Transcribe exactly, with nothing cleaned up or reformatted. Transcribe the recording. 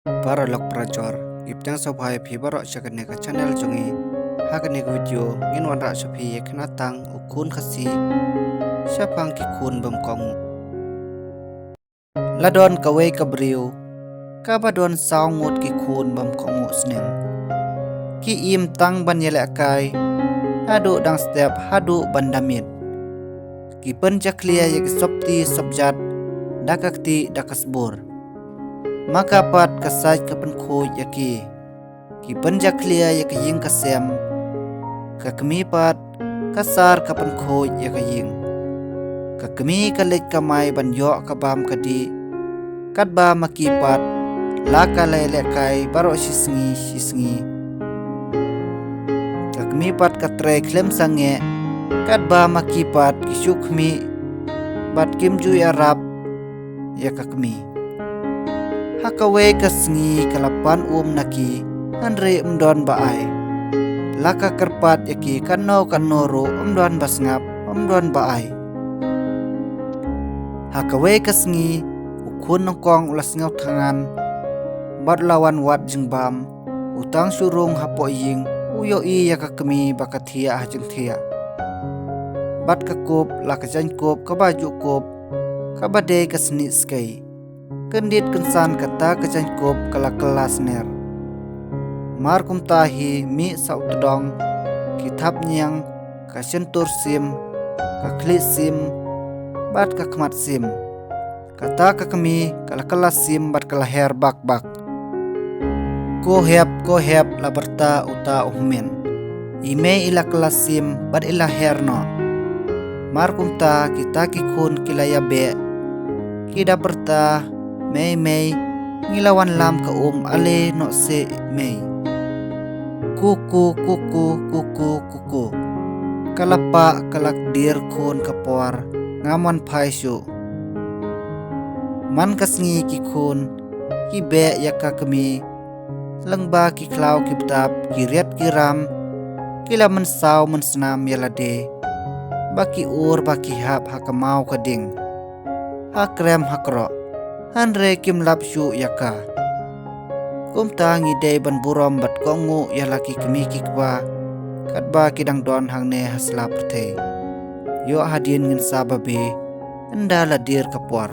Paralok parajor, ip tang sawhai phi baroh sha kane ka channel jong ngi. Ha kane ka video ngin wanrah sha phi ïa kane tang u khun Khasi shaphang ki khun bym kohnguh. La don kawei ka briew kaba don saw ngut ki khun bym kohnguh sneng. Ki im tang ban ïalehkai haduh dang step haduh ban da miet. Ki pynjakhlia ïa ki sopti sopjat da ka kti da ka sbur. Ma ka pat ka sait ka pynkhuid ïa ki. Ki pynjakhlia ïa ka ïing ka sem. Ka kmie pat ka sar ka pynkhuid ïa ka ïing. Ka kmie ka leit kamai ban ïoh ka bam ka dih. Katba ma ki pat la ka ïalehkai baroh shi sngi shi sngi. Ka kmie pat ka trei khlem sangeh katba ma ki pat ki shu khmih bad kim ju ïarap ïa ka kmie. Ha kawei ka sngi ka la pan um na ki hynrei ym don ba ai. La ka kyrpad ïa ki katno katno ruh ym don ba sngap, ym don ba ai. Ha kawei ka sngi u khun nyngkong u la sngew thngan bad la wan wad jingbam. U tang shu rung hapoh ïing, u ïohi ïa ka kmie ba ka thiah ha jingthiah. Bad ka kup la ka jaiñkup kaba ju kup kaba dei ka snieh skei. Kyndit kynsan kata ka jaiñkup ka la kylla sner. Mar kumta hi mih sa u tdong, ki thap ñiang, ka shyntur sim, ka khlieh sim bad ka khmat sim. Kata ka kmie ka la kylla sim bad ka la her bak bak. Ko hep, ko hep, la pyrta uta u hynmen. I mei i la kylla sim bad i la her noh. Mar kumta kita ki khun ki la ïabeh. Ki da pyrta, mei mei, ngi la wanlam ka um, ale noh seh mei. Kuku kuku kuku kuku. Ka la pah ka la kdir khun ka por, ngam wan phai shuh. Man ka sngi ki khun ki beh ïa ka kmie. Lyngba ki khlaw ki btap, ki riat ki ram, ki la mynsaw mynsnam ïa lade. Ba ki ur ba ki hap ha ka maw ka ding, ha krem ha kroh, hynrei kim lap shuh ïa ka. Kumta ngi dei ban burom bad kohnguh ïa la ki kmie ki kpa katba ki dang don hangne ha sla pyrthei. Ïoh hadien ngin sa babe, ynda la dier ka por.